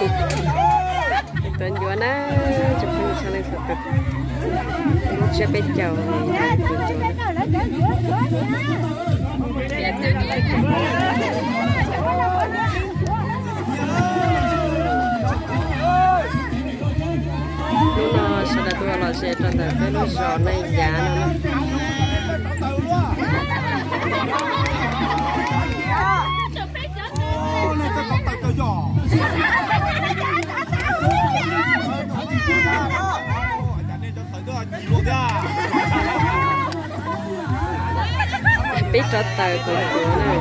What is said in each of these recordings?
Tuav ncuav na, tsoom phooj ywg sawv daws, lub tsiab peb caug. Hnub no sawv daws tuaj los ze rau ntawm peb lub zos Naj Yav no na. Peb rov taws tuav ncuav na.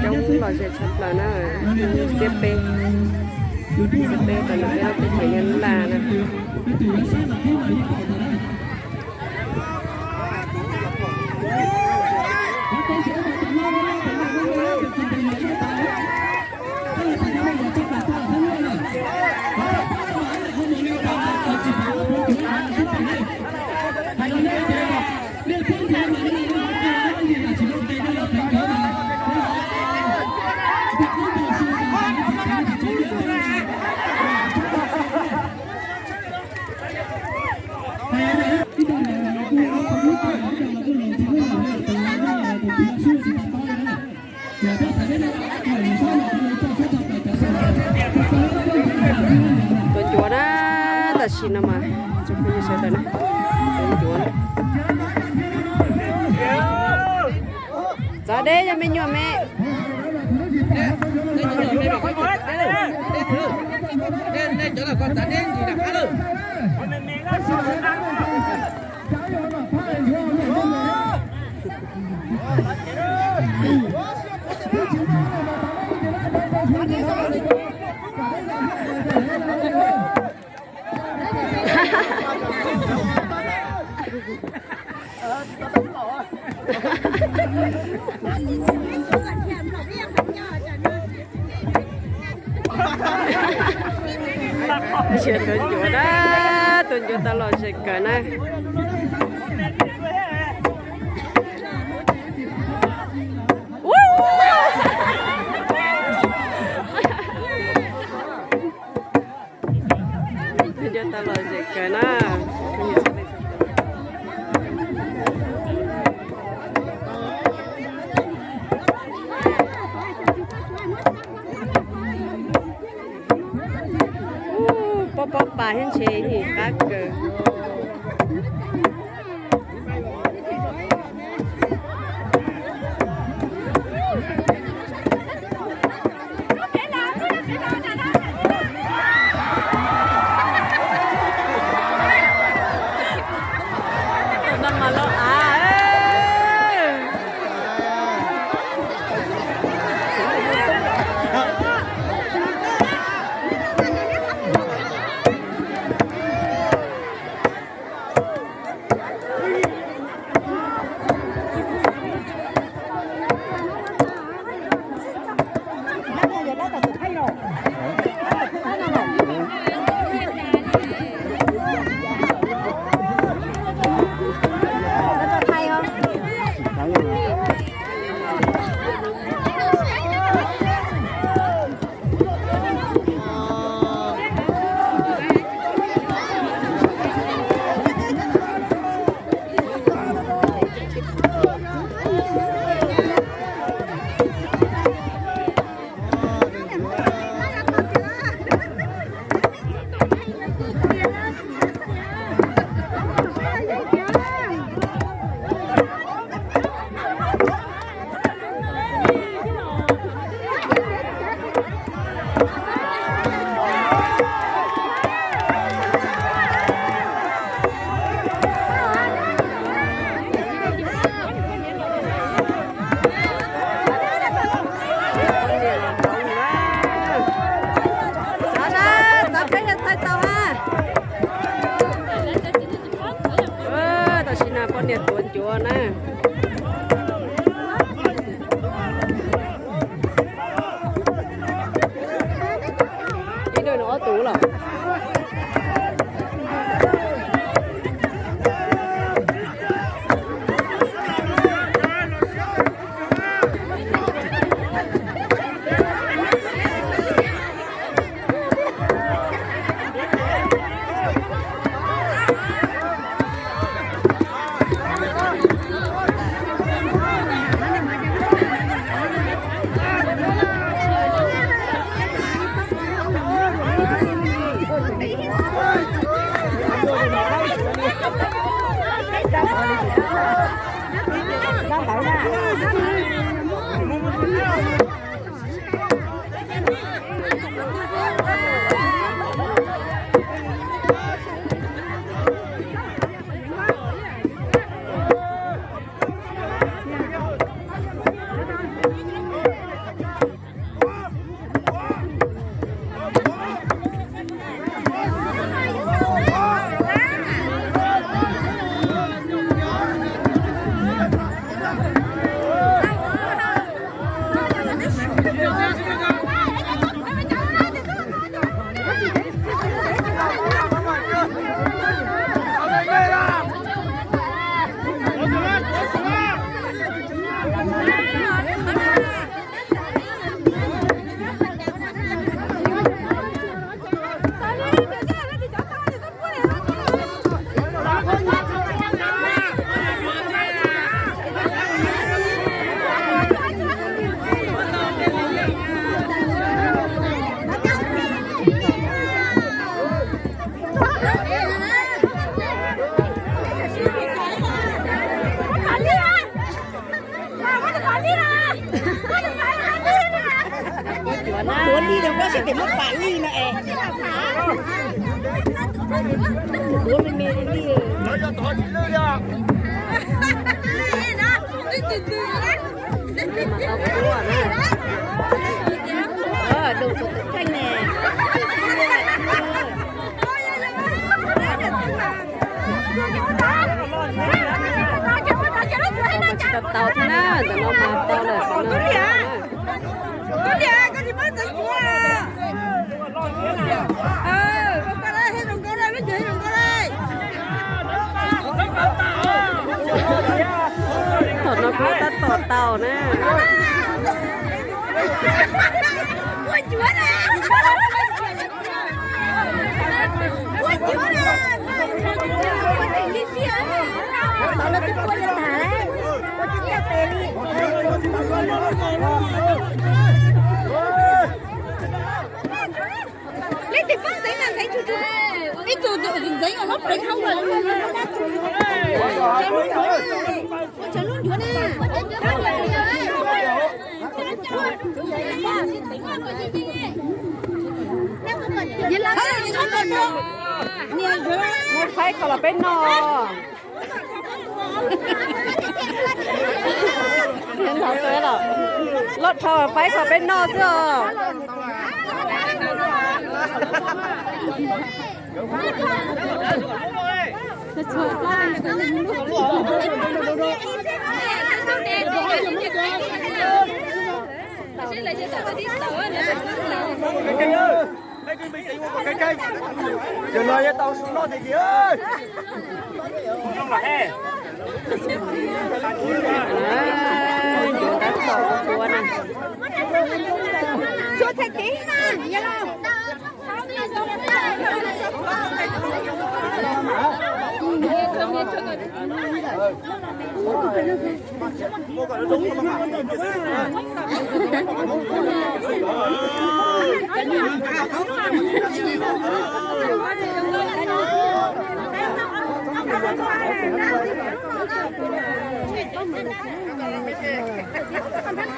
Coob los ze tshaj plaws na, xiab peb, xiab peb tas los peb teb chaws Nyab Laj na. Tuav ncuav na, tam sim no mas tsoom phooj ywg sawv daws na, tuav ncuav na. Txav deb yog me nyuam me. Ntsia tuav ncuav na, tuav ncuav tau los ze kawg na. Tuav ncuav tau los ze kawg na. Pob pob pas thiab ntshe yeej qab kawg. Poj niam tuav ncuav na. Ib tug no ob tug los. Muab cuav li rau koj seb puas muab pam li no es. Cuav me me li li. Dum tus tus kheej ne. Tsis tau tau thiab na, ntawm no mas tau lawm. Thaum no kuv tab tom tau na. Leej twg paub ntxeev mas ntxeev tsuj tsuj. Ib tug ntxeev os, lub pleev hau los. Tsawv lub ncuav na. Muab faib kho los peb noj. Loj dhau, faib kho peb noj xwb os. Yog no yog tau su noj tiag tiag.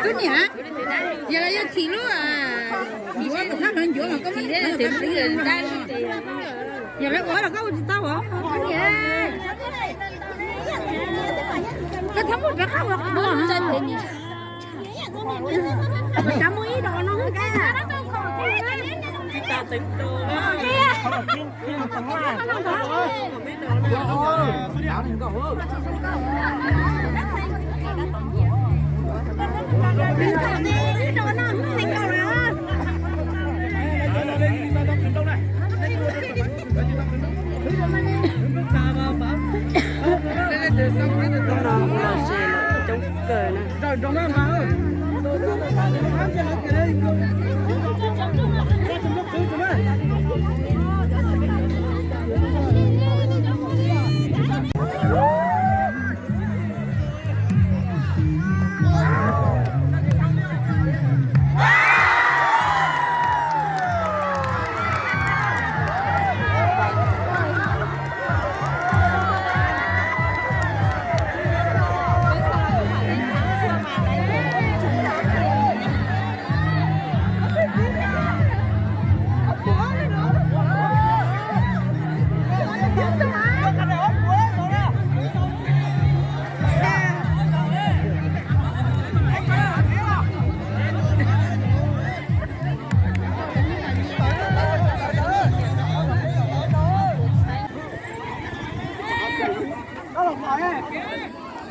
Tub niam, yog lawv yuav thim lub ncuav kom sab hlawv ncuav mas koj muab thim dab. Yog lawv ua los koj ua tsis tau os. Koj txhob muab rov qab ua dua. Cov muaj ib dos no. Hnub no kuv los ze los coob kawg na.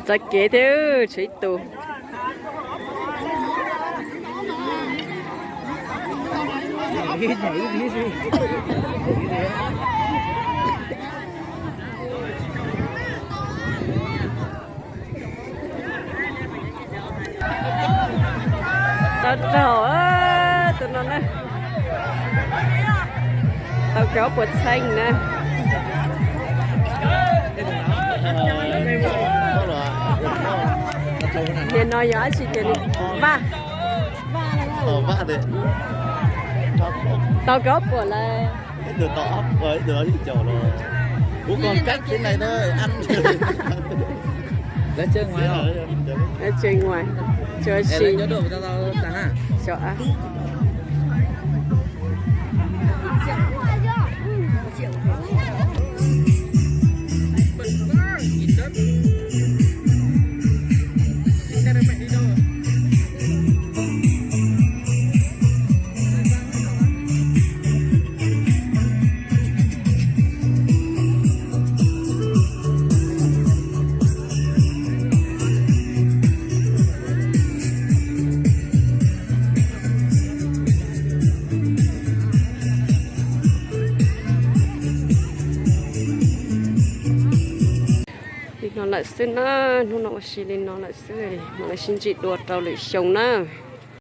Txoj kev thiab tshuav ib tug. Tau raug tus no na. Tau kaum puas txheej na. Nim no yog dab tsi tias nws vaj. Tau kaum puas lawm. Ib tug tau ob puas, ib tug tau ib caum los. Kuv koom kab tsev neeg na. Lawv tsev ngoài, tsuas si. Li no lawm xwb na, hnub no ua si li no lawm xwb, mam li sib ntsib dua rau lwm xyoo na.